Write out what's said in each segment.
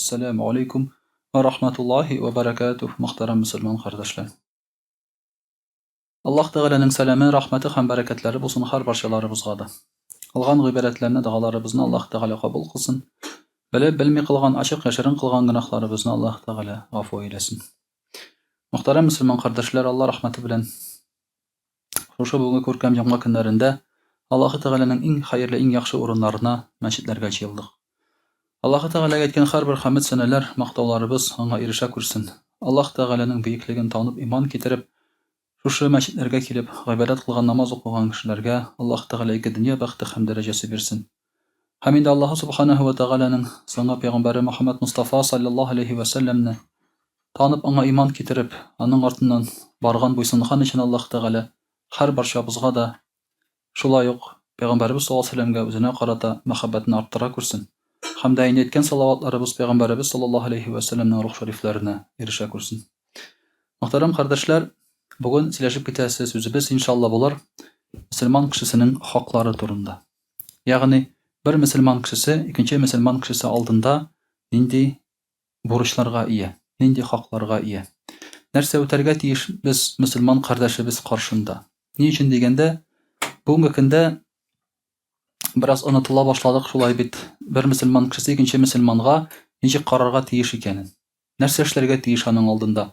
Ассаламу алейкум ва рахматуллахи ва баракатух, мөхтәрәм мөселман кардәшләр. Аллаһ Тәгаләнең сәламе, рәхмәте һәм бәрәкәтләре булсын һәр барчаларыбызга да. Кылган гыйбадәтләрне, догаларыбызны Аллаһ Тәгалә кабул кылсын. Белеп, белми кылган, ачык, яшерен кылган гөнаһларыбызны Аллаһ Тәгалә гафу әйләсен. Мөхтәрәм мөселман кардәшләр, Алла рәхмәте белән шушы бүгенге күркәм җомга көннәрендә Аллаһы Тәгаләнең иң хәерле, иң яхшы урыннарына, мәчетләргә җыелдык. Аллаһы Тәгаләгә әйткән һәрбер хәмед сәнәләр, мактауларыбыз аңа ирешә күрсен. Аллаһ Тәгаләнең бөеклеген танып, иман китереп, шушы мәчетләргә килеп, гыйбадәт кылган, намаз укыган кешеләргә Аллаһ Тәгалә ике дөнья бәхте һәм дәрәҗәсе бирсен. Һәм инде Аллаһы Субханаһу ва Тәгаләнең соңгы пәйгамбәре Мөхәммәд Мостафа саллаллаһу алейһи вә сәлләмне танып, аңа иман китереп, аның артыннан барган, буйсынган өчен Аллаһ Тәгалә һәр барчабызга да шулай ук пәйгамбәребез саллаллаһу алейһи ва сәлләмгә үзенә карата мәхәббәтен арттыра күрсен. Һәм дә инде әйткән салаватларыбыз пәйгамбәребез саллаллаһу алейһи ва сәлләмнең рух шәрифләренә ирешә күрсен. Мөхтәрәм кардәшләр, бүген сөйләшеп китәсе сүзебез иншалла булыр мөселман кешесенең хаклары турында. Ягъни, бер мөселман кешесе икенче мөселман кешесе алдында нинди бурычларга ия, нинди хакларга ия? Нәрсә үтәргә тиеш без мөселман кардәшебез каршында? Ни өчен дигәндә, бүгенге көндә бераз онытыла башладык шулай бит, бер мөселман кешесе икенче мөселманга ничек карарга тиеш икәнен. Нәрсә эшләргә тиеш аның алдында?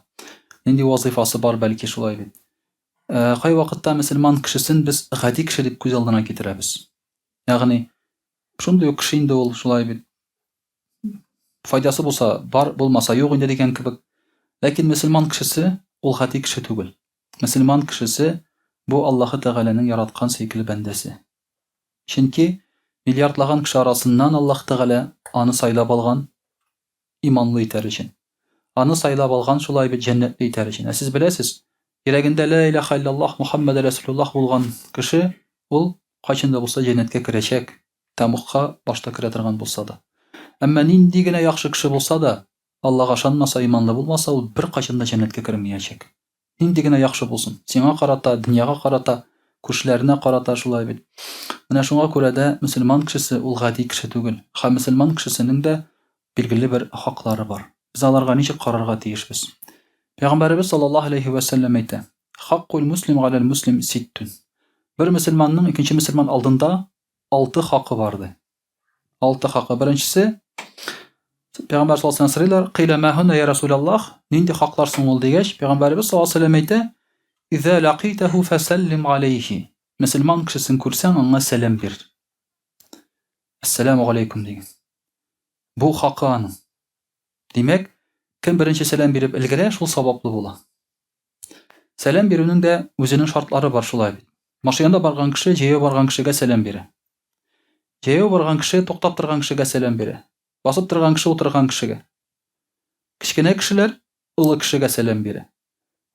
Нинди вазыйфасы бар, бәлки шулай бит. Э, кай вакытта мөселман кешесен без гади кеше дип күз алдына китерәбез. Ягъни, шундый ук кеше инде ул, шулай бит. Файдасы булса бар, булмаса юк инде дигән кебек. Ләкин мөселман кешесе ул гади кеше түгел. Мөселман кешесе бу Аллаһы Тәгаләнең яраткан сөекле бәндәсе. Чөнки миллиардлаган кеше арасыннан Аллаһ Тәгалә аны сайлап алган, иманлы итәр өчен. Аны сайлап алган шулай бит җәннәтле итәр өчен. Ә сез беләсез, йөрәгендә лә илаха иллаллаһ Мухаммад рәсулуллаһ булган кеше ул кайчан да булса җәннәткә керәчәк, тәмугка башта керә торган булса да. Әмма нинди генә яхшы кеше булса да, Аллага ышанмаса, иманлы булмаса, ул беркайчан да җәннәткә кермәячәк. Нинди генә яхшы булсын, сиңа карата, дөньяга карата, күршеләренә карата шулай бит. Менә шуңа күрә дә мөселман кешесе ул гади кеше түгел. Һәм мөселман кешесенең дә билгеле бер хаклары бар. Без аларга ничек карарга тиешбез? Пәйгамбәребез саллаллаһу алейһи вә сәлләм әйтә: "Хаккул муслим галәл муслим ситтун." Бер мөселманның икенче мөселман алдында алты хакы бар ди. Алты хакы. Беренчесе, Пәйгамбәр саллаллаһу алейһи сорыйлар, "Кыйлә ма һуна я Расулаллаһ?" Нинди хаклар соң ул дигәч, Пәйгамбәребез саллаллаһу алейһи вәсәлләм әйтә, "Иза лақитаху фасаллим алейхи." Мөселман кешесен күрсәң, аңа сәлам бир. Ассаламу алейкум диген. Бу хакы аның. Димәк, кем беренче сәлам биреп өлгерә, шул саваплы була. Сәлам бирүнең дә үзенең шартлары бар шулай бит. Машинада барган кеше җәяү барган кешегә сәлам бирә. Җәяү барган кеше туктап торган кешегә сәлам бирә. Басып торган кеше утырган кешегә. Кечкенә кешеләр олы кешегә сәлам бирә.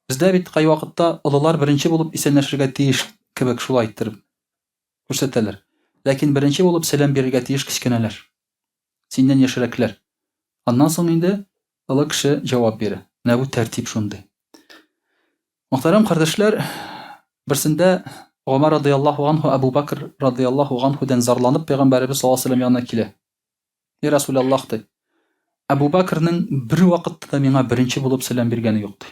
Бездә бит кайвакытта олылар беренче булып исәнләшергә тиеш кебек шулай иттереп күрсәтәләр. Ләкин беренче булып сәлам бирергә тиеш кечкенәләр. Синнән яшьрәкләр. Аннан соң инде олы кеше җавап бирә. Менә бу тәртип шундый. Мөхтәрәм кардәшләр, берсендә Гомәр радыяллаһу анһу Әбу Бәкр радыяллаһу анһудан зарланып пәйгамбәребез саллаллаһу алейһи вәсәлләм янына килә. И Расулаллаһ ди. Әбу Бәкрнең бер вакытта да миңа беренче булып сәлам биргәне юк ди.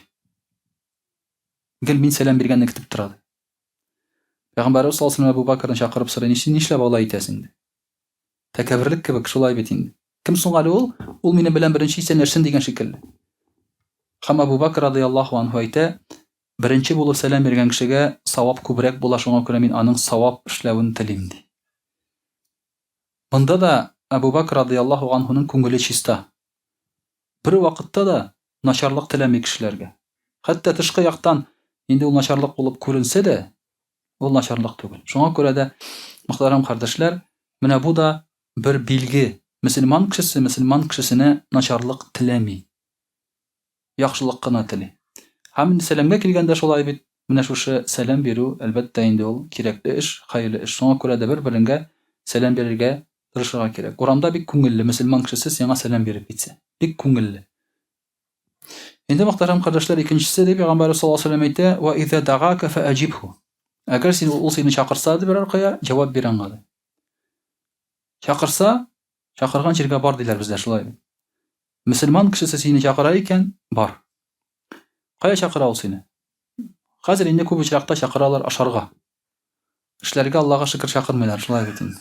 Гел мин сәлам биргәнне көтеп тора ди. Пәйгамбәребез саллаллаһу алейһи вәсәлләм Әбу Бәкрне чакырып сорый, нишләп алай итәсең ди. Тәкәбберлек кебек, шулай бит инде. Кем соң әле ул? Ул минем белән беренче исәнләшсен дигән шикелле. Һәм Абу Бакр радыяллаһу анһу әйтә, беренче булып сәлам биргән кешегә савап күбрәк була, шуңа күрә мин аның савап эшләвен телим, ди. Монда да Абу Бакр радыяллаһу анһуның күңеле чиста. Бер вакытта да начарлык теләми кешеләргә. Хәтта тышкы яктан инде ул начарлык булып күренсә дә, Ул начарлык түгел. Шуңа күрә дә, мөхтәрәм кардәшләр, менә бу да бер билге. Мөселман кешесе мөселман кешесенә начарлык теләми. Яхшылык кына тели. Һәм инде сәламгә килгәндә шулай бит, менә шушы сәлам бирү, әлбәттә инде ул кирәкле эш, хәерле эш. Шуңа күрә дә бер-береңгә сәлам бирергә тырышырга кирәк. Урамда бик күңелле, мөселман кешесе сиңа сәлам биреп китсә. Бик күңелле. Инде мөхтәрәм кардәшләр, икенчесе дип Пәйгамбәрбез саллаллаһу алейһи ва сәлләм әйтә, "Ва иза дагака фәаҗибху." Әгәр син ул сине чакырса, ди берәр кая, җавап бир аңа ди. Чакырса, чакырган җиргә бар диләр бездә шулай. Мөселман кешесе сине чакыра икән, бар. Кая чакыра ул сине? Хәзер инде күп очракта чакыралар ашарга. Эшләргә Аллага шөкер чакырмыйлар, шулай бит инде.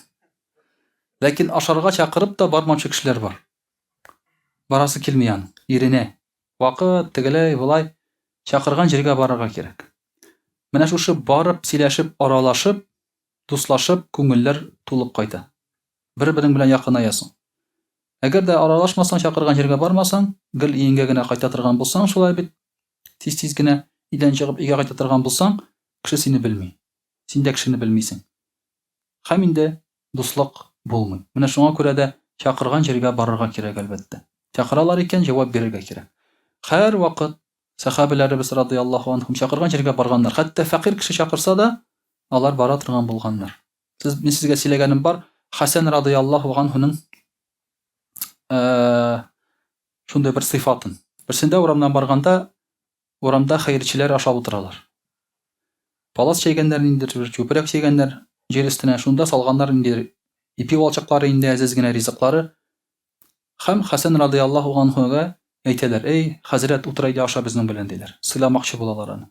Ләкин ашарга чакырып та бармаучы кешеләр бар. Барасы килми аның, иренә. Вакыт, тегеләй, болай чакырган җиргә барырга кирәк. Менә шушы барып, сөйләшеп, аралашып, дуслашып, күңелләр тулып кайта. Бер-берең белән якынаясың. Әгәр дә аралашмасаң, чакырган җиргә бармасаң, гел өеңгә генә кайта торган булсаң, шулай бит, тиз-тиз генә өйдән чыгып өйгә кайта торган булсаң, кеше сине белми. Син дә кешене белмисең. Һәм инде дуслык булмый. Менә шуңа күрә дә чакырган җиргә барырга кирәк, әлбәттә. Чакыралар икән, җавап бирергә кирәк. Һәрвакыт сәхабәләребез радыяллаһу анһум чакырган җиргә барганнар. Хәтта фәкыйрь кеше чакырса да, алар бара торган булганнар. Сез, мин сезгә сөйләгәнем бар, Хәсән радыяллаһу анһуның шундый бер сыйфатын. Берсендә урамнан барганда, урамда хәерчеләр ашап утыралар. Палас чәйгәннәр ниндидер бер чүпрәк чәйгәннәр җир өстенә, шунда салганнар ниндидер ипи валчыклары инде әзәз генә ризыклары. Һәм Хәсән радыяллаһу анһуга әйтәләр, Эй, хәзрәт, утыр әйдә аша безнең белән, диләр. Сыйламакчы булалар аны.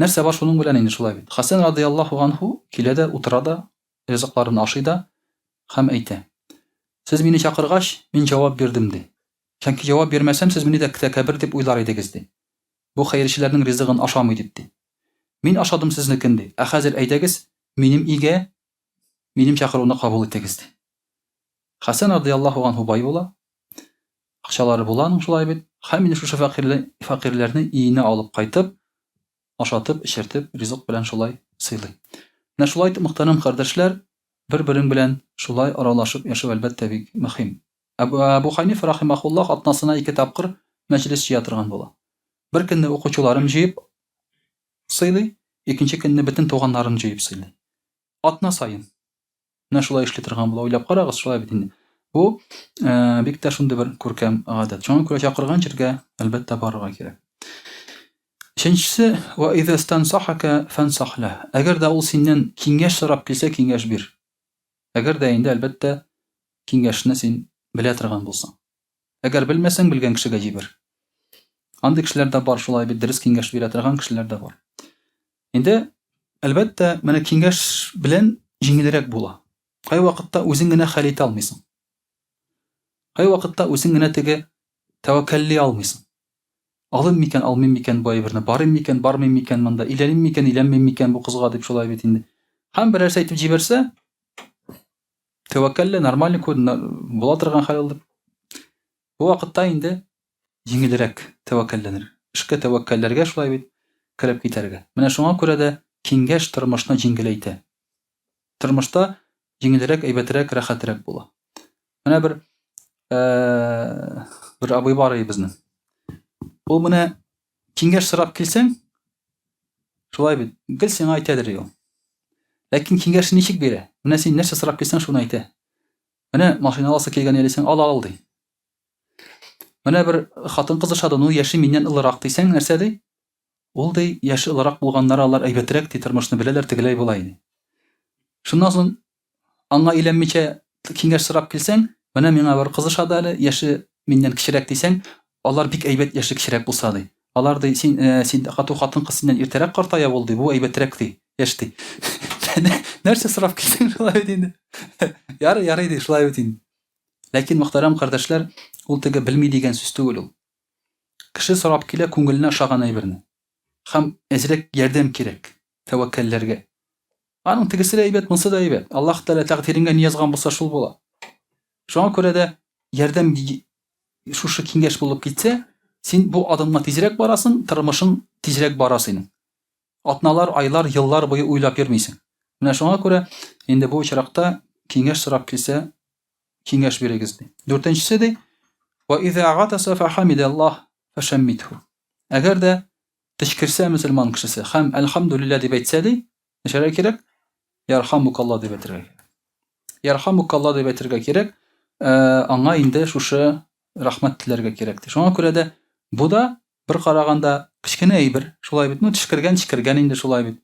Нәрсә бар шуның белән инде шулай бит. Хәсән радыяллаһу анһу килә дә, утыра да, ризыкларын ашый да һәм әйтә. Сез мине чакыргач, мин җавап бирдем, ди. Чөнки җавап бирмәсәм, сез мине дә тәкәббер дип уйлар идегез, ди. Бу хәерчеләрнең ризыгын ашамый дип, ди. Мин ашадым сезнекен, ди. Ә хәзер әйдәгез, минем өйгә, минем чакыруны кабул итегез, ди. Хәсән радыяллаһу анһу бай була. Акчалары була аның шулай бит. Һәм инде шушы фәкыйрьләрне өенә алып кайтып, ашатып, эчертеп, ризык белән шулай сыйлый. Менә шулай итеп, мөхтәрәм кардәшләр, бер-берең белән шулай аралашып яшәү әлбәттә бик мөһим. Әбу Ханиф рахимахуллах атнасына ике тапкыр мәҗлес җыя торган була. Бер көнне укучыларын җыеп сыйлый, икенче көнне бөтен туганнарын җыеп сыйлый. Атна саен. Менә шулай эшли торган була. Уйлап карагыз, шулай бит инде. Бу э, бик тә шундый бер күркәм гадәт. Шуңа күрә чакырган җиргә әлбәттә барырга кирәк. Өченчесе, ва иза стансахака фансах ла. Әгәр дә ул синнән киңәш сорап килсә, киңәш бир. Әгәр дә инде әлбәттә киңәшне син белә торган булсаң. Әгәр белмәсәң, белгән кешегә җибәр. Андый кешеләр дә бар, шулай бит, дөрес киңәш бирә торган кешеләр дә бар. Инде, әлбәттә, менә киңәш белән җиңелрәк була. Кайвакытта үзең генә хәл итә алмыйсың. Кайвакытта үзең генә теге тәвәккәлли алмыйсың. Алыйм микән, алмыйм микән бу әйберне, барыйм микән, бармыйм микән монда, өйләним микән, өйләнмим микән бу кызга дип шулай бит инде. Һәм берәрсе әйтеп җибәрсә, тәвәккәлле, нормальный була торган хәл ул дип. Бу вакытта инде җиңелрәк тәвәккәлләнер. Эшкә тәвәккәлләргә шулай бит кереп китәргә. Менә шуңа күрә дә киңәш тормышны җиңеләйтә. Тормышта җиңелрәк, әйбәтрәк, рәхәтрәк була. Менә бер э, бер абый бар иде безнең. Ул менә киңәш сорап килсәң, шулай бит, гел сиңа әйтәдер ул. Ләкин киңәшне ничек бирә? Менә син нәрсә сорап килсәң, шуны әйтә. Менә машина аласы килгән әле ала ал ди. Менә бер хатын-кыз ошады, ну яше миннән олырак дисәң, нәрсә ди? Ул ди, яше олырак булганнар алар әйбәтрәк ди, тормышны беләләр, тегеләй болай ди. Шуннан соң аңа өйләнмичә киңәш сорап килсәң, менә миңа бер кыз ошады әле, яше миннән кечерәк дисәң, алар бик әйбәт яше кечерәк булса ди. Алар ди, син, э, син кату хатын-кыз синнән иртәрәк картая бул ди, бу әйбәтрәк ди, яшь ди. Нәрсә сорап килсәң шулай бит инде. Ярый, ярый ди, шулай бит инде. Ләкин, мөхтәрәм кардәшләр, ул теге белми дигән сүз түгел ул. Кеше сорап килә күңеленә ошаган әйберне. Һәм әзрәк ярдәм кирәк тәвәккәлләргә. Аның тегесе дә әйбәт, монысы да әйбәт. Аллаһ Тәгалә тәкъдиреңә ни язган булса, шул була. Шуңа күрә дә ярдәм шушы киңәш булып китсә, син бу адымга тизрәк барасың, тормышың тизрәк бара синең. Атналар, айлар, еллар буе уйлап йөрмисең. Менә шуңа күрә инде бу очракта киңәш сорап килсә, киңәш бирегез ди. Дүртенчесе ди, ва иза гатаса фахамидаллаһ фашаммитху. Әгәр дә төчкерсә мөселман кешесе һәм әлхәмдүлилләһ дип әйтсә ди, нишләргә кирәк? Ярхамукалла дип әйтергә кирәк. Ярхамукалла дип әйтергә кирәк. Э, аңа инде шушы рәхмәт теләргә кирәк ди. Шуңа күрә дә бу да бер караганда кечкенә әйбер, шулай бит. Ну, төчкергән, төчкергән инде шулай бит.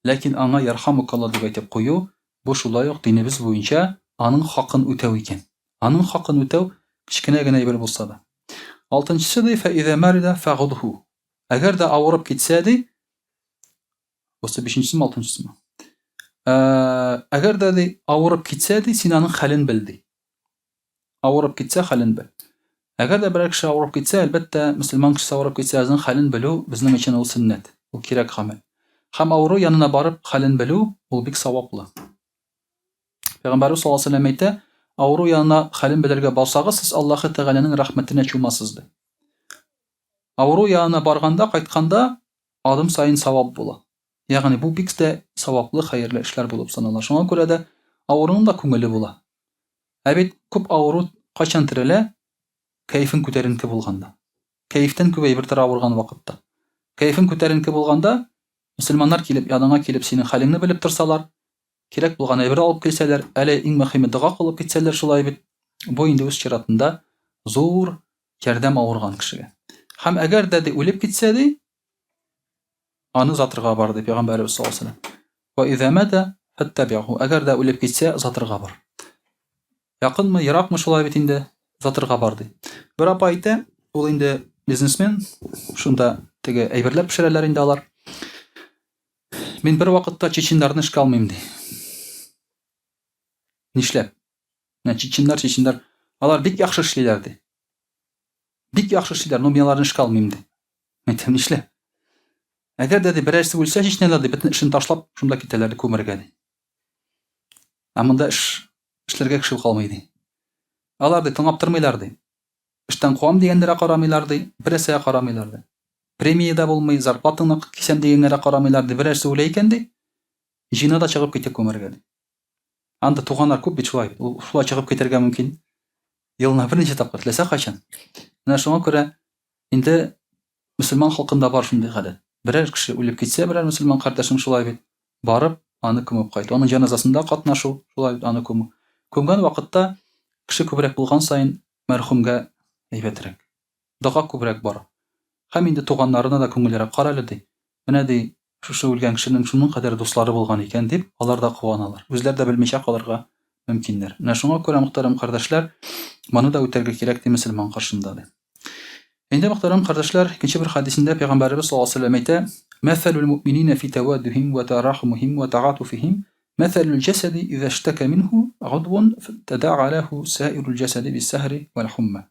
Ләкин аңа ярхамукалла дип әйтеп кую, бу шулай ук динебез буенча аның хакын үтәү икән. Аның хакын үтәү кечкенә генә әйбер булса да. Алтынчысы ди, фәизә марида фәгудху. Әгәр дә авырып китсә ди, бусы бишенчесеме, алтынчысымы? Әгәр дә ди, авырып китсә ди, син аның хәлен бел ди. Авырып китсә, хәлен бел. Әгәр дә берәр кеше авырып китсә, әлбәттә, мөселман кешесе авырып китсә, үзенең хәлен белү безнең өчен ул сөннәт, ул кирәк гамәл. Һәм авыру янына барып хәлен белү, ул бик саваплы. Пәйгамбәрбез саллаллаһу алейһи ва сәлләм әйтә, авыру янына хәлен белергә барсагыз, сез Аллаһы Тәгаләнең рәхмәтенә чумасыз, ди. Авыру янына барганда, кайтканда адым саен савап була. Ягъни бу бик тә саваплы, хәерле эшләр булып санала. Шуңа күрә дә авыруның да күңеле була. Ә бит күп авыру кайчан терелә? Кәефең күтәренке булганда. Кәефтән күп әйбер тора авырган вакытта. Кәефең күтәренке булганда, мөселманнар килеп, яныңа килеп, синең хәлеңне белеп торсалар, кирәк булган әйбер алып килсәләр, әле иң мөһиме дога кылып китсәләр шулай бит. Бу инде үз чиратында зур ярдәм авырган кешегә. Һәм әгәр дә ди үлеп китсә ди, аны озатырга бар ди пәйгамбәребез саллаллаһу алейһи ва сәлләм. Ва иза мата фаттаби'ху. Әгәр дә үлеп китсә, озатырга бар. Якынмы, еракмы шулай бит инде, озатырга бар ди. Бер апа әйтә, ул инде бизнесмен, шунда теге әйберләр пешерәләр инде алар. Мин бер вакытта чеченнарны эшкә алмыйм ди. Нишләп? Менә чеченнар, чеченнар, алар бик яхшы эшлиләр ди. Бик яхшы эшлиләр, но мин аларны эшкә алмыйм ди. Әйтәм, нишләп? Әгәр дә ди берәрсе үлсә Чечнядә ди, бөтен эшен ташлап, шунда китәләр ди күмергә ди. Ә монда эш эшләргә кеше калмый ди. Алар ди тыңлап тормыйлар ди. Эштән куам дигәннәргә карамыйлар ди, берәрсегә карамыйлар ди. Премия дә булмый, зарплатаңны кисәм дигәннәргә карамыйлар ди. Берәрсе үлә икән ди, җыена да чыгып китә күмергә ди. Анда туганнар күп бит шулай. Ул шулай чыгып китәргә мөмкин. Елына берничә тапкыр, теләсә кайчан. Менә шуңа күрә инде мөселман халкында бар шундый гадәт. Берәр кеше үлеп китсә, берәр мөселман кардәшең шулай бит, барып, аны күмеп кайту. Аның җеназасында катнашу, шулай бит, аны күмү. Күмгән вакытта кеше күбрәк булган саен мәрхүмгә әйбәтрәк. Дога күбрәк бара. Һәм инде туганнарына да күңеллерәк, кара әле, ди. Менә, ди, шушы үлгән кешенең шуның кадәр дуслары булган икән, дип, алар да куаналар. Үзләре дә белмичә калырга мөмкиннәр. Менә шуңа күрә, мөхтәрәм кардәшләр, моны да үтәргә кирәк, ди мөселман каршында, ди. Инде, мөхтәрәм кардәшләр, икенче бер хәдисендә Пәйгамбәребез саллаллаһу алейһи ва сәлләм әйтә, Мәсәлүл муъминина фи тәвәддүһим вә тәрахумуһим вә тәгатуфиһим мәсәлүл җәсәди иза иштәкә минһу гудвун тәдәга ләһу саирул җәсәди биссәһри вәл хумма.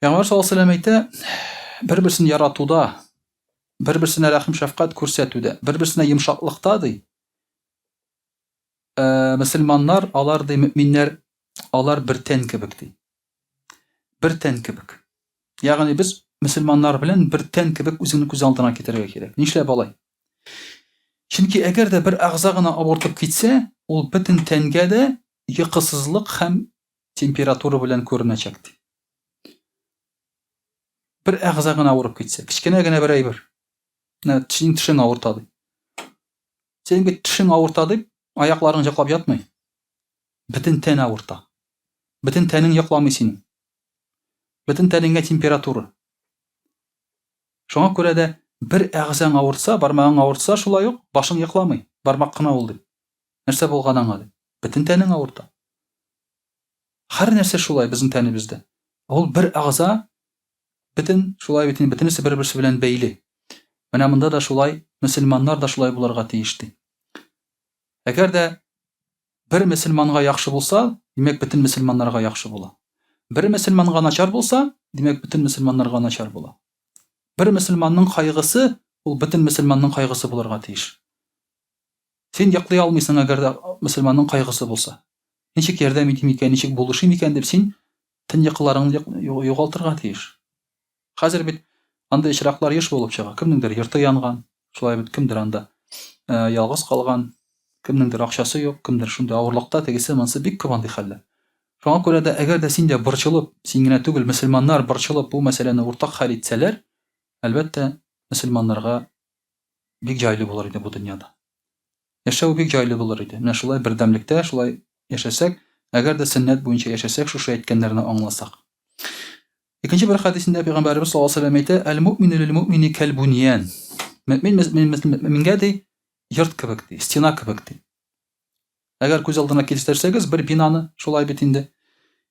Пәйгамбәр саллаллаһу алейһи ва сәлләм әйтә, бер-берсен яратуда, бер-берсенә рәхим-шәфкать күрсәтүдә, бер-берсенә йомшаклыкта ди, э, мөселманнар, алар ди, мөминнәр, алар бер тән кебек ди. Бер тән кебек. Ягъни без мөселманнар белән бер тән кебек үзеңне күз алдына китерергә кирәк. Нишләп алай? Чөнки әгәр дә бер әгъза гына авыртып китсә, ул бөтен тәнгә дә йокысызлык һәм температура белән күренәчәк ди. Бер әгъза гына авырып китсә, кечкенә генә бер әйбер. Менә синең тешең авырта ди. Синең бит тешең авырта дип, аякларың йоклап ятмый. Бөтен тән авырта. Бөтен тәнең йокламый синең. Бөтен тәнеңгә температура. Шуңа күрә дә бер әгъзаң авыртса, бармагың авыртса, шулай ук башың йокламый. Бармак кына ул дип. Нәрсә булган аңа дип. Бөтен тәнең авырта. Һәр нәрсә шулай безнең тәнебездә. Ул бер әгъза, бөтен шулай бит инде, бөтенесе бер-берсе белән бәйле. Менә монда да шулай, мөселманнар да шулай булырга тиеш ди. Әгәр дә бер мөселманга яхшы булса, димәк, бөтен мөселманнарга яхшы була. Бер мөселманга начар булса, димәк, бөтен мөселманнарга начар була. Бер мөселманның кайгысы, ул бөтен мөселманның кайгысы булырга тиеш. Син йоклый алмыйсың, әгәр дә мөселманның кайгысы булса. Ничек ярдәм итим икән, ничек булышыйм икән дип син төн йокыларыңны югалтырга тиеш. Хәзер бит андый очраклар еш булып чыга. Кемнеңдер йорты янган, шулай бит кемдер анда э, ялгыз калган, кемнеңдер акчасы юк, кемдер шундый авырлыкта, тегесе монысы бик күп андый хәлләр. Шуңа күрә дә әгәр дә син дә борчылып, син генә түгел, мөселманнар борчылып бу мәсьәләне уртак хәл итсәләр, әлбәттә, мөселманнарга бик җайлы булыр иде бу дөньяда. Яшәү бик җайлы булыр иде. Менә шулай бердәмлектә шулай яшәсәк, әгәр дә сөннәт буенча яшәсәк, шушы әйткәннәрне аңласак. Икенче бер хәдисендә пәйгамбәребез саллаллаһу алейһи ва сәлләм әйтә, "Әл-муъмину лил-муъмини кәл-буньян." Мөэмин мөэмингә ди, йорт кебек ди, стена кебек ди. Әгәр күз алдына китерсәгез бер бинаны, шулай бит инде.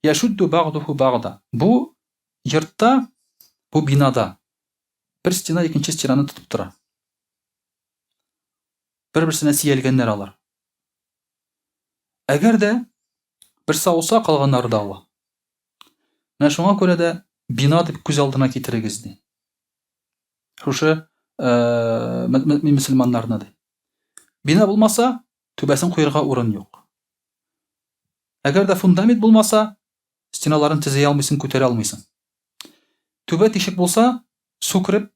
Яшудду багдуху багда. Бу йортта, бу бинада бер стена икенче стенаны тотып тора. Бер-берсенә сөялгәннәр алар. Әгәр дә берсе ауса, калганнары да ава. Менә шуңа күрә дә бина дип күз алдына китерегез ди. Шушы э, мөселманнарны ди. Бина булмаса, түбәсен куерга урын юк. Әгәр дә фундамент булмаса, стеналарын төзи алмыйсың, күтәрә алмыйсың. Түбә тишек булса, су кереп,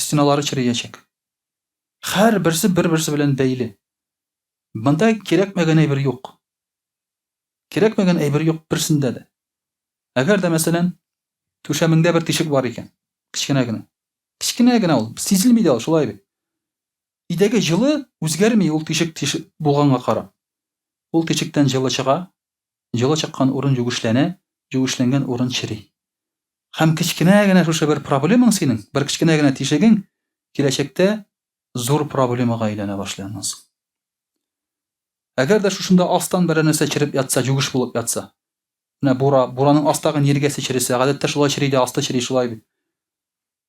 стеналары череячәк. Һәр берсе бер-берсе белән бәйле. Монда кирәкмәгән әйбер юк. Кирәкмәгән әйбер юк берсендә дә. Әгәр дә, мәсәлән, түшәмеңдә бер тишек бар икән, кечкенә генә. Кечкенә генә ул, сизелми дә ул, шулай бит. Өйдәге җылы үзгәрми ул тишек тишек булганга карап. Ул тишектән җылы чыга, җылы чыккан урын юешләнә, юешләнгән урын чери. Һәм кечкенә генә шушы бер проблемаң синең, бер кечкенә генә тишегең киләчәктә зур проблемага әйләнә башлый аннан соң. Әгәр дә шушында астан берәр нәрсә череп ятса, юеш булып ятса, менә бура, бураның астагы ниргәсе чересә, гадәттә шулай чери дә, асты чери шулай бит.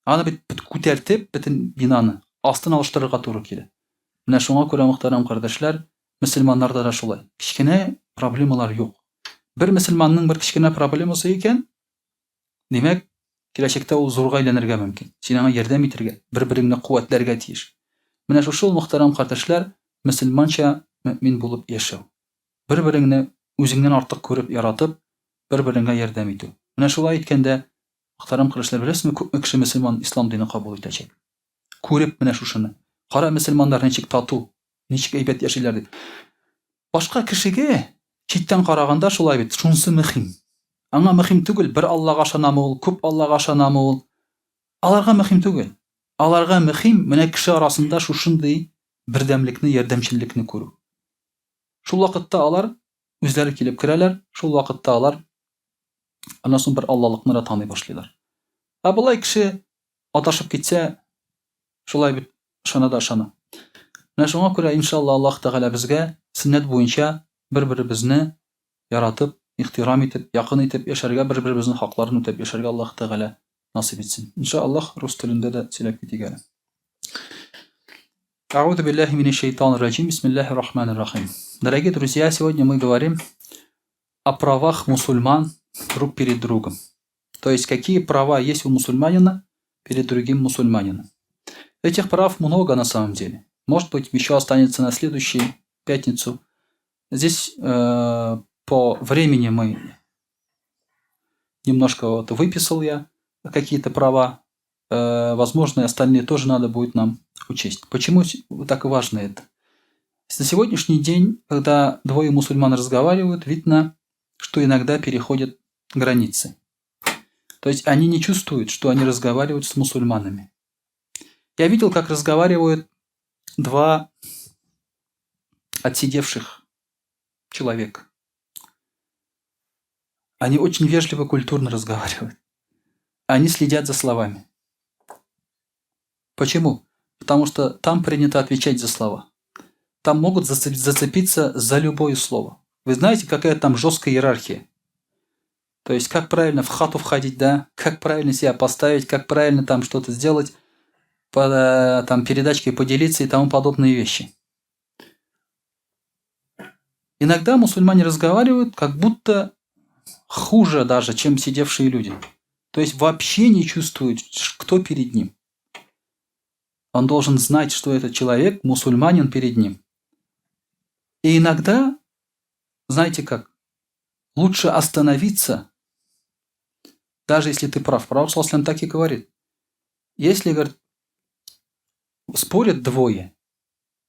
Аны бит күтәртеп, бөтен бинаны астын алыштырырга туры килә. Менә шуңа күрә, мөхтәрәм кардәшләр, мөселманнарда да шулай. Кечкенә проблемалар юк. Бер мөселманның бер кечкенә проблемасы икән, димәк, киләчәктә ул зурга әйләнергә мөмкин. Син аңа ярдәм итәргә, бер-береңне куәтләргә тиеш. Менә шушы ул, мөхтәрәм кардәшләр, мөселманча мөэмин булып яшәү. Бер-береңне үзеңнән артык күреп, яратып, бер-береңә ярдәм итү. Менә шулай иткәндә, мөхтәрәм кардәшләр, беләсезме, күпме кеше мөселман ислам динен кабул итәчәк? Күреп менә шушыны. Кара, мөселманнар ничек тату, ничек әйбәт яшиләр дип. Башка кешегә читтән караганда шулай бит, шунысы мөһим. Аңа мөһим түгел, бер Аллага ышанамы ул, күп Аллага ышанамы ул. Аларга мөһим түгел. Аларга мөһим менә кеше арасында шушындый бердәмлекне, ярдәмчеллекне күрү. Шул вакытта алар үзләре килеп керәләр, шул вакытта алар аннан соң бер Аллалыкны да таный башлыйлар. Ә болай кеше адашып китсә, шулай бит ышана да ышана. Менә шуңа күрә, иншалла, Аллаһ Тәгалә безгә сөннәт буенча бер-беребезне яратып, ихтирам итеп, якын итеп яшәргә, бер-беребезнең хакларын үтәп яшәргә Аллаһ Тәгалә насыйп итсен. Иншаллаһ, рус телендә дә сөйләп китик әле. А'уду биллахи минәш шайтанир раҗим. Бисмиллахир рахманир рахим. Дорогие друзья, сегодня мы говорим о правах мусульман друг перед другом. То есть какие права есть у мусульманина перед другим мусульманином. Этих прав много на самом деле. Может быть, еще останется на следующую пятницу. Здесь по времени мы немножко вот выписал я какие-то права. Возможно, и остальные тоже надо будет нам учесть. Почему так важно это? На сегодняшний день, когда двое мусульман разговаривают, видно, что иногда переходят границы. То есть они не чувствуют, что они разговаривают с мусульманами. Я видел, как разговаривают два отсидевших человека. Они очень вежливо, культурно разговаривают. Они следят за словами. Почему? Потому что там принято отвечать за слова. Там могут зацепиться за любое слово. Вы знаете, какая там жесткая иерархия? То есть, как правильно в хату входить, да? Как правильно себя поставить, как правильно там что-то сделать, по, там передачкой поделиться и тому подобные вещи. Иногда мусульмане разговаривают, как будто хуже даже, чем сидевшие люди. То есть вообще не чувствуют, кто перед ним. Он должен знать, что этот человек мусульманин перед ним. И иногда, знаете как, лучше остановиться, даже если ты прав. Пророк саллаллаху так и говорит. Если, говорит, спорят двое,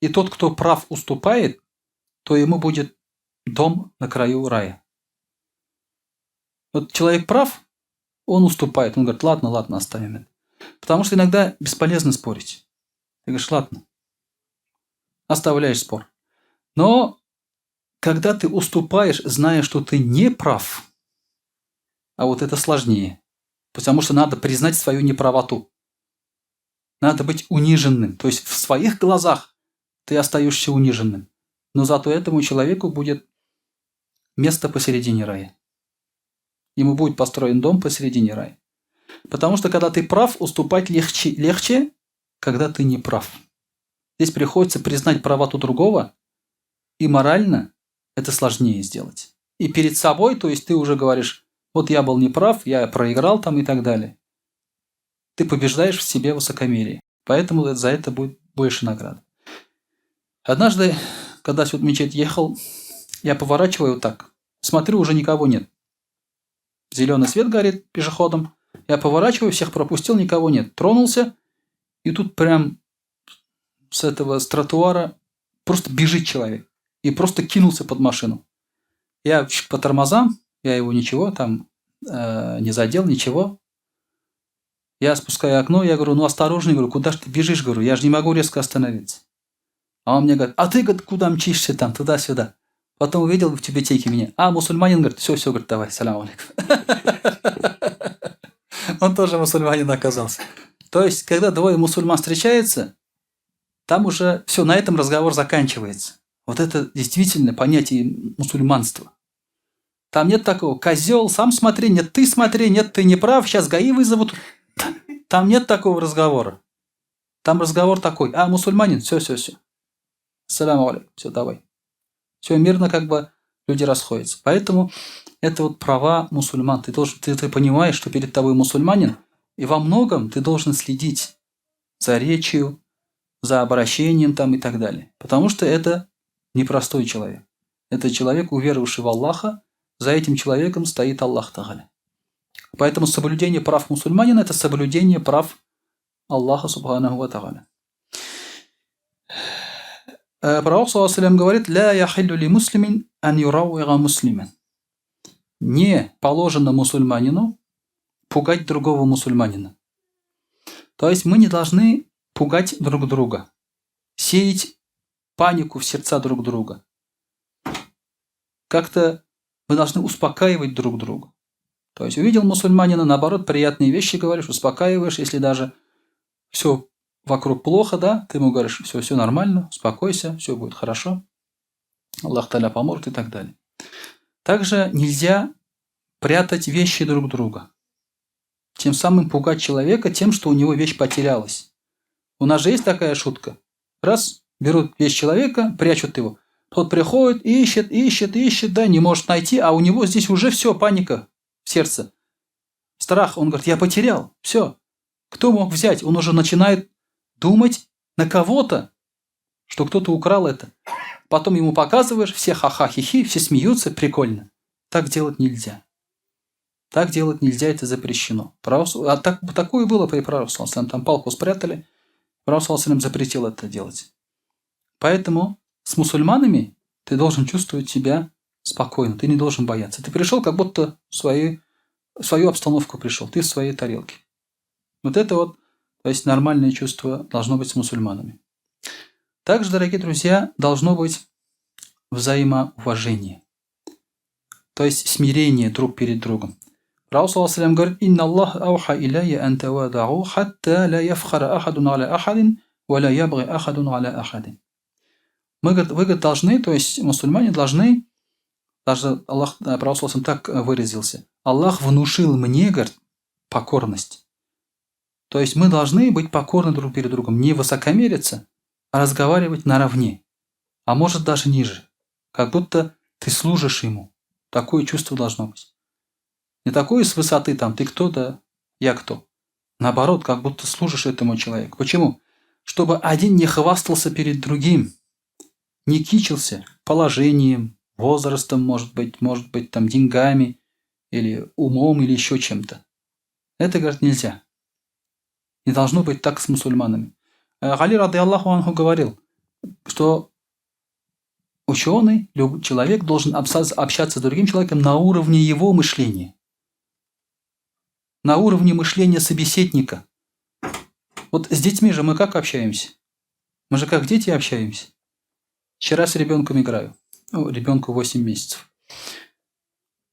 и тот, кто прав, уступает, то ему будет дом на краю рая. Вот человек прав, он уступает. Он говорит, ладно, ладно, оставим это. Потому что иногда бесполезно спорить. Ты говоришь, ладно, оставляешь спор. Но когда ты уступаешь, зная, что ты не прав, а вот это сложнее, потому что надо признать свою неправоту. Надо быть униженным. То есть в своих глазах ты остаешься униженным. Но зато этому человеку будет место посередине рая. Ему будет построен дом посередине рая. Потому что когда ты прав, уступать легче, легче, когда ты не прав. Здесь приходится признать правоту другого, и морально это сложнее сделать. И перед собой, то есть ты уже говоришь, вот я был неправ, я проиграл там и так далее. Ты побеждаешь в себе высокомерие. Поэтому за это будет больше наград. Однажды, когда сюда в мечеть ехал, я поворачиваю вот так. Смотрю, уже никого нет. Зеленый свет горит пешеходом. Я поворачиваю, всех пропустил, никого нет. Тронулся, и тут прям с этого, с тротуара просто бежит человек. И просто кинулся под машину. Я по тормозам, я его ничего там не задел, ничего. Я спускаю окно, я говорю, ну осторожней, говорю, куда ж ты бежишь, говорю, я же не могу резко остановиться. А он мне говорит, а ты, говорит, куда мчишься там, туда-сюда. Потом увидел в тюбетейке меня. А, мусульманин, говорит, все, все, говорит, давай, салям алейкум. Он тоже мусульманин оказался. То есть, когда двое мусульман встречаются, там уже все, на этом разговор заканчивается. Вот это действительно понятие мусульманства. Там нет такого, козел, сам смотри, нет, ты смотри, нет, ты не прав, сейчас ГАИ вызовут. Там нет такого разговора. Там разговор такой, а, мусульманин, все, все, все. Салям алейкум, все, давай. Все мирно как бы люди расходятся. Поэтому это вот права мусульман. Ты, должен, ты понимаешь, что перед тобой мусульманин, и во многом ты должен следить за речью, за обращением там и так далее. Потому что это непростой человек. Это человек, уверовавший в Аллаха, за этим человеком стоит Аллах Тагаля. Поэтому соблюдение прав мусульманина – это соблюдение прав Аллаха Субханаху Ва Тагаля. Пророк, саллаллаху говорит, «لا يحل لمسلم أن يروع مسلما». Не положено мусульманину пугать другого мусульманина. То есть мы не должны пугать друг друга, сеять панику в сердца друг друга. Как-то мы должны успокаивать друг друга. То есть увидел мусульманина, наоборот, приятные вещи говоришь, успокаиваешь, если даже все вокруг плохо, да, ты ему говоришь, все, все нормально, успокойся, все будет хорошо, Аллах Таля поможет и так далее. Также нельзя прятать вещи друг друга. Тем самым пугать человека тем, что у него вещь потерялась. У нас же есть такая шутка. Раз, берут вещь человека, прячут его. Тот приходит, ищет, ищет, ищет, да, не может найти, а у него здесь уже все, паника в сердце. Страх, он говорит, я потерял, все. Кто мог взять? Он уже начинает думать на кого-то, что кто-то украл это. Потом ему показываешь, все ха-ха-хи-хи, все смеются, прикольно. Так делать нельзя. Так делать нельзя, это запрещено. А так, такое было при пророке, там палку спрятали, Пророк запретил это делать. Поэтому с мусульманами ты должен чувствовать себя спокойно, ты не должен бояться. Ты пришел, как будто в свою обстановку пришел, ты в своей тарелке. Вот это вот, то есть нормальное чувство должно быть с мусульманами. Также, дорогие друзья, должно быть взаимоуважение. То есть смирение друг перед другом. Пророк саллаллаху говорит: «إن الله أوحى إلي أن تواضعوا حتى لا يفخر أحد على أحد ولا يبغي أحد على أحد». Мы, говорит, вы, говорит, должны, то есть мусульмане должны, даже Аллах, Пророк так выразился, Аллах внушил мне, говорит, покорность. То есть мы должны быть покорны друг перед другом, не высокомериться, а разговаривать наравне, а может даже ниже, как будто ты служишь ему. Такое чувство должно быть. Не такое с высоты там, ты кто, да я кто. Наоборот, как будто служишь этому человеку. Почему? Чтобы один не хвастался перед другим, не кичился положением, возрастом, может быть, там деньгами, или умом, или еще чем-то. Это, говорит, нельзя. Не должно быть так с мусульманами. Али, رضي الله عنه, говорил, что ученый, человек должен общаться с другим человеком на уровне его мышления. На уровне мышления собеседника. Вот с детьми же мы как общаемся? Мы же как дети общаемся. Вчера с ребенком играю. Ну, ребенку 8 месяцев.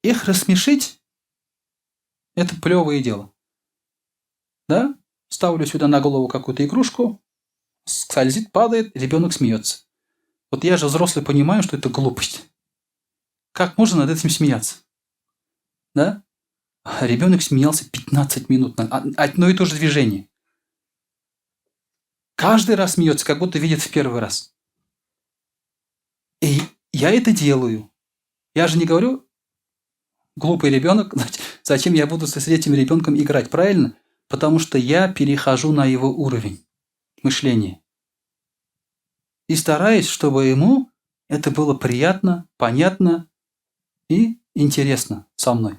Их рассмешить – это плевое дело. Да? Ставлю сюда на голову какую-то игрушку, скользит, падает, ребенок смеется. Вот я же взрослый понимаю, что это глупость. Как можно над этим смеяться? Да? Ребенок смеялся 15 минут на одно и то же движение. Каждый раз смеется, как будто видит в первый раз. И я это делаю. Я же не говорю, глупый ребенок, зачем я буду с этим ребенком играть, правильно? Потому что я перехожу на его уровень мышления. И стараюсь, чтобы ему это было приятно, понятно и интересно со мной.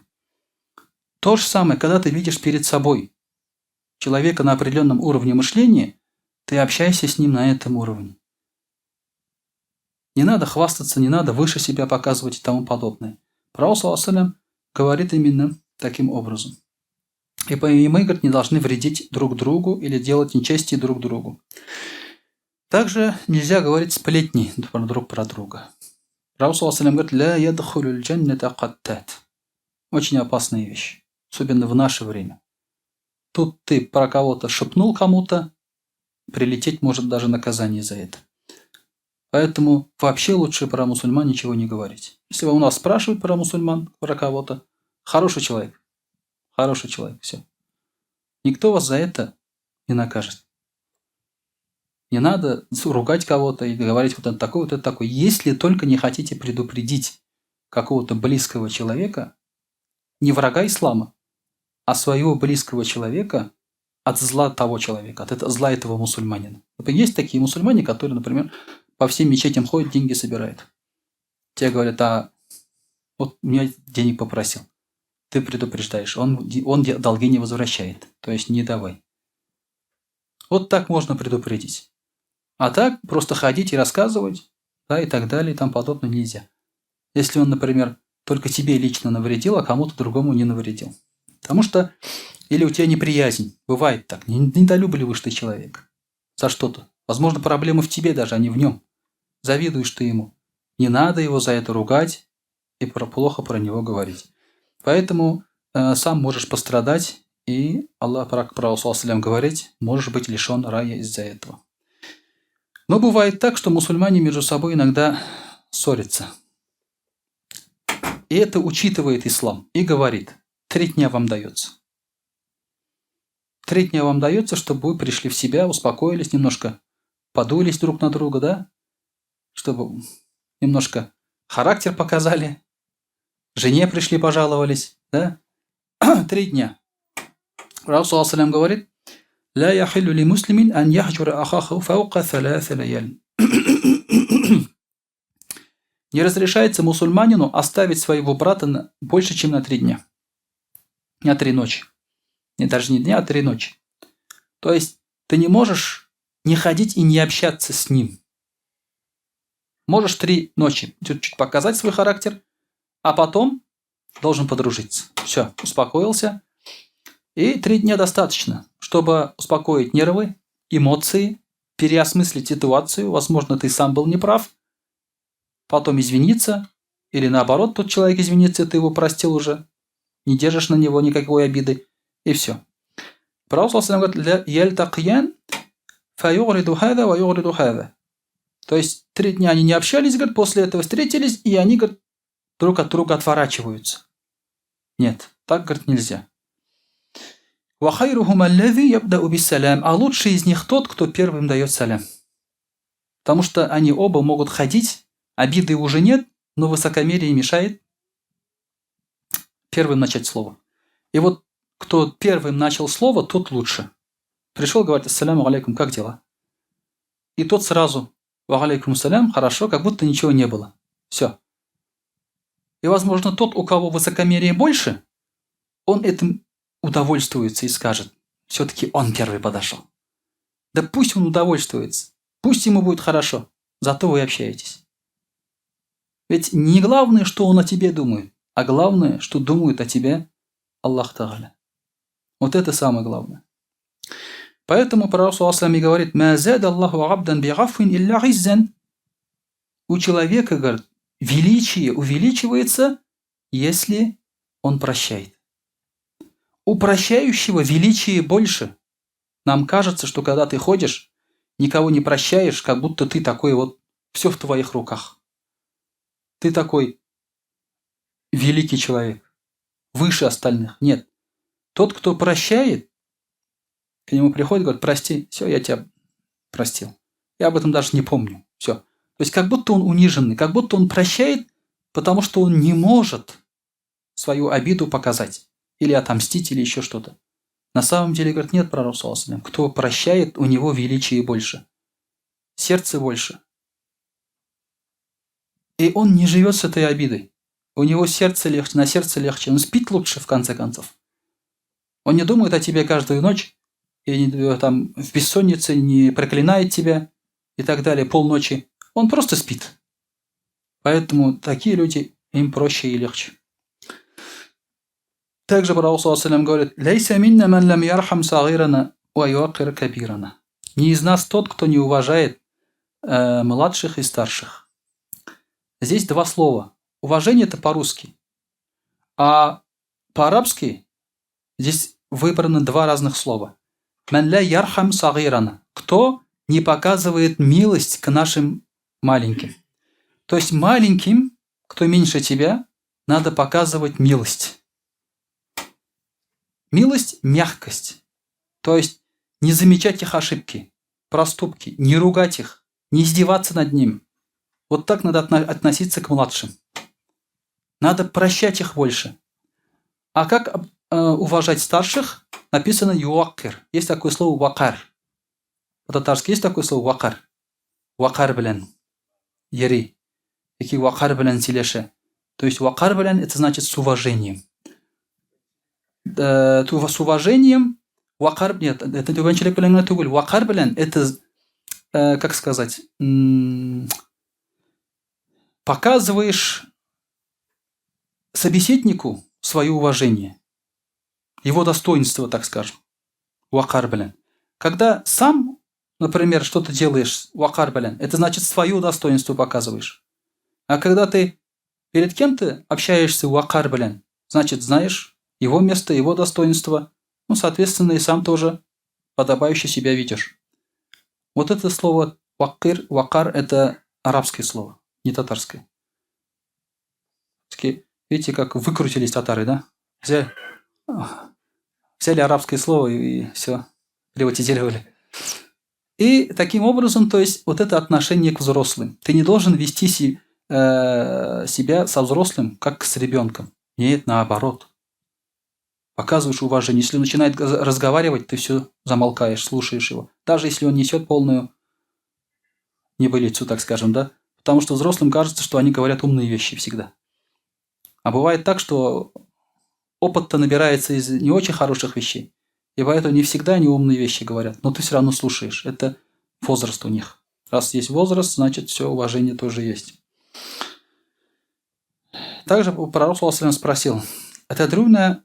То же самое, когда ты видишь перед собой человека на определенном уровне мышления, ты общайся с ним на этом уровне. Не надо хвастаться, не надо выше себя показывать и тому подобное. Пророк саллаллаху говорит именно таким образом. И мы, говорит, не должны вредить друг другу или делать нечестие друг другу. Также нельзя говорить сплетни друг про друга. Пророк саллаллаху говорит: «Ля ядхулю джанната каттат». Очень опасная вещь, особенно в наше время. Тут ты про кого-то шепнул кому-то, прилететь может даже наказание за это. Поэтому вообще лучше про мусульман ничего не говорить. Если у нас спрашивают про мусульман, про кого-то, хороший человек, все. Никто вас за это не накажет. Не надо ругать кого-то и говорить вот это такой, вот это такой. Если только не хотите предупредить какого-то близкого человека, не врага ислама, а своего близкого человека от зла того человека, от зла этого мусульманина. Есть такие мусульмане, которые, например, по всем мечетям ходят, деньги собирают. Те говорят, а вот меня денег попросил. Ты предупреждаешь, он долги не возвращает, то есть не давай. Вот так можно предупредить. А так просто ходить и рассказывать, да, и так далее, и тому подобное нельзя. Если он, например, только тебе лично навредил, а кому-то другому не навредил. Потому что или у тебя неприязнь, бывает так, недолюбливаешь ты человека за что-то. Возможно, проблемы в тебе даже, а не в нем. Завидуешь ты ему. Не надо его за это ругать и плохо про него говорить. Поэтому сам можешь пострадать, и Аллах, пророк говорит, можешь быть лишен рая из-за этого. Но бывает так, что мусульмане между собой иногда ссорятся. И это учитывает ислам и говорит, 3 дня вам дается. 3 дня вам дается, чтобы вы пришли в себя, успокоились немножко, подулись друг на друга, да? Чтобы немножко характер показали, жене пришли, пожаловались, да? 3 дня. Пророк саллаллаху алейхи ва саллям говорит, «Ля яхиллю ли муслимин ан яхджура ахаху фаука саляса лаяль». Не разрешается мусульманину оставить своего брата больше, чем на 3 дня. На 3 ночи. Не, даже не дня, а 3 ночи. То есть ты не можешь не ходить и не общаться с ним. Можешь 3 ночи чуть-чуть показать свой характер, а потом должен подружиться. Все, успокоился. И 3 дня достаточно, чтобы успокоить нервы, эмоции, переосмыслить ситуацию. Возможно, ты сам был неправ. Потом извиниться. Или наоборот, тот человек извинится, ты его простил уже. Не держишь на него никакой обиды. И все. Пророк говорит, «Яльтакьян фаюгриду хада ва югриду хада». То есть 3 дня они не общались, говорит, после этого встретились, и они, говорит, друг от друга отворачиваются. Нет, так, говорит, нельзя. А лучший из них тот, кто первым дает салям. Потому что они оба могут ходить, обиды уже нет, но высокомерие мешает первым начать слово. И вот кто первым начал слово, тот лучше. Пришел, говорит, ассаляму алейкум, как дела? И тот сразу, ва алейкум салям, хорошо, как будто ничего не было. Все. И, возможно, тот, у кого высокомерие больше, он этим удовольствуется и скажет, все-таки он первый подошел. Да пусть он удовольствуется, пусть ему будет хорошо, зато вы общаетесь. Ведь не главное, что он о тебе думает, а главное, что думает о тебе Аллах Тааля. Вот это самое главное. Поэтому пророк саллаллаху алейхи ва саллям говорит, «Ма зада Аллаху абдан би гафвин илля иззан». У человека, говорит, величие увеличивается, если он прощает. У прощающего величие больше. Нам кажется, что когда ты ходишь, никого не прощаешь, как будто ты такой вот, все в твоих руках. Ты такой великий человек. выше остальных. Нет. Тот, кто прощает, к нему приходит, говорит, прости, все, я тебя простил. Я об этом даже не помню. Все. То есть как будто он униженный, как будто он прощает, потому что он не может свою обиду показать или отомстить, или еще что-то. На самом деле, говорит, нет, пророк, кто прощает, у него величие больше, сердце больше. И он не живет с этой обидой. У него сердце легче, на сердце легче, он спит лучше, в конце концов. Он не думает о тебе каждую ночь, и не, там, в бессоннице не проклинает тебя и так далее полночи. Он просто спит. Поэтому такие люди, им проще и легче. Также Пророк говорит: «ليس منا من لم يرحم صغيرنا ويوقر كبيرنا». Не из нас тот, кто не уважает младших и старших. Здесь два слова. Уважение – это по-русски. А по-арабски здесь выбраны два разных слова. من لا يرحم صغيرنا. Кто не показывает милость к нашим маленьким. То есть маленьким, кто меньше тебя, надо показывать милость. Милость – мягкость. То есть не замечать их ошибки, проступки, не ругать их, не издеваться над ними. Вот так надо относиться к младшим. Надо прощать их больше. А как уважать старших? Написано يوقر. Есть такое слово وقار. По-татарски есть такое слово вакар. Вакар белән. Йөри. Яки вәкарь белән сөйләшә. То есть вәкарь белән это значит с уважением. С уважением вәкарь, нет, это түбәнчелек белән генә түгел. Вәкарь белән это, как сказать, показываешь собеседнику свое уважение, его достоинство, так скажем. Вәкарь белән. Когда сам, например, что-то делаешь вәкарь белән, это значит, свое достоинство показываешь. А когда ты перед кем-то общаешься вәкарь белән, значит, знаешь его место, его достоинство, ну, соответственно, и сам тоже подобающе себя ведешь. Вот это слово وقر, вәкарь – это арабское слово, не татарское. Видите, как выкрутились татары, да? Взяли арабское слово и все, приватизировали. И таким образом, то есть, вот это отношение к взрослым. Ты не должен вести себя со взрослым, как с ребенком. Нет, наоборот. Показываешь уважение. Если он начинает разговаривать, ты все замолкаешь, слушаешь его. Даже если он несет полную небылицу, так скажем, да? Потому что взрослым кажется, что они говорят умные вещи всегда. А бывает так, что опыт-то набирается из не очень хороших вещей. И поэтому не всегда они умные вещи говорят, но ты все равно слушаешь. Это возраст у них. Раз есть возраст, значит, все, уважение тоже есть. Также пророк спросил: «أتدرون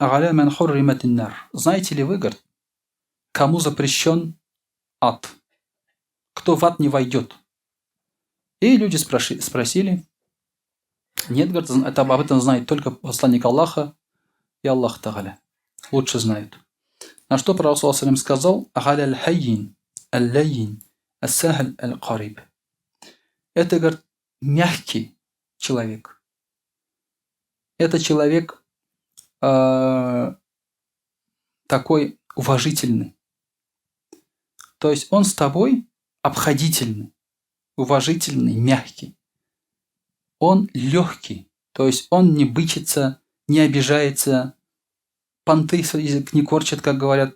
على من حرمت النار». Знаете ли вы, говорит, кому запрещен ад? Кто в ад не войдет? И люди спросили. Нет, говорит, об этом знает только посланник Аллаха и Аллах Тагаля. Лучше знают. На что Пророк сказал: على الهين، اللين، السهل القريب. Это, говорит, мягкий человек. Это человек такой уважительный. То есть он с тобой обходительный, уважительный, мягкий. Он легкий, то есть он не бычится, не обижается, понты свои не корчит, как говорят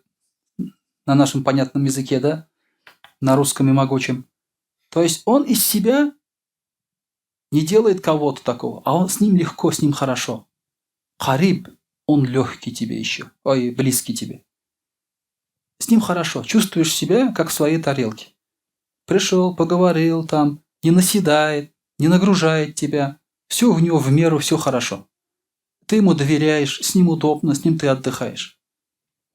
на нашем понятном языке, да, на русском и могучем. То есть он из себя не делает кого-то такого, а он с ним легко, с ним хорошо. قريب, он легкий тебе еще, ой, близкий тебе. С ним хорошо, чувствуешь себя, как в своей тарелке. Пришел, поговорил там, не наседает, не нагружает тебя. Все у него в меру, все хорошо. Ты ему доверяешь, с ним удобно, с ним ты отдыхаешь.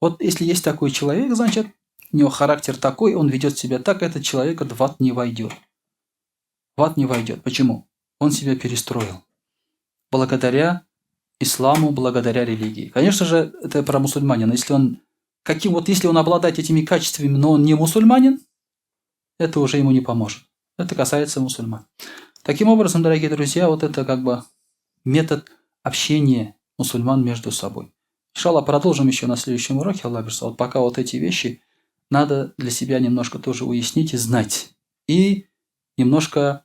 Вот если есть такой человек, значит, у него характер такой, он ведет себя так, этот человек в ад не войдет. В ад не войдет. Почему? Он себя перестроил. Благодаря исламу, благодаря религии. Конечно же, это про мусульманина. Если он, каким, вот если он обладает этими качествами, но он не мусульманин, это уже ему не поможет. Это касается мусульман. Таким образом, дорогие друзья, вот это как бы метод общения. мусульман между собой. Иншаллах, продолжим еще на следующем уроке, Аллах бирса. Вот пока вот эти вещи надо для себя немножко тоже уяснить и знать. И немножко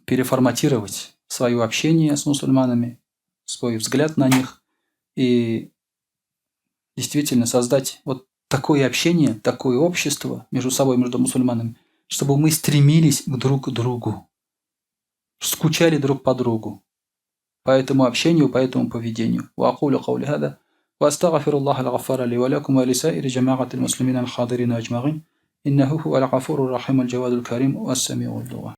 переформатировать свое общение с мусульманами, свой взгляд на них и действительно создать вот такое общение, такое общество между собой, между мусульманами, чтобы мы стремились друг к другу, скучали друг по другу, по этому общению, по этому поведению. وأقول قولي هذا وأستغفر الله الغفار لي ولكم ولسائر جماعة المسلمين الحاضرين أجمعين إنه هو الغفور الرحيم الجواد الكريم والسميع الدعاء.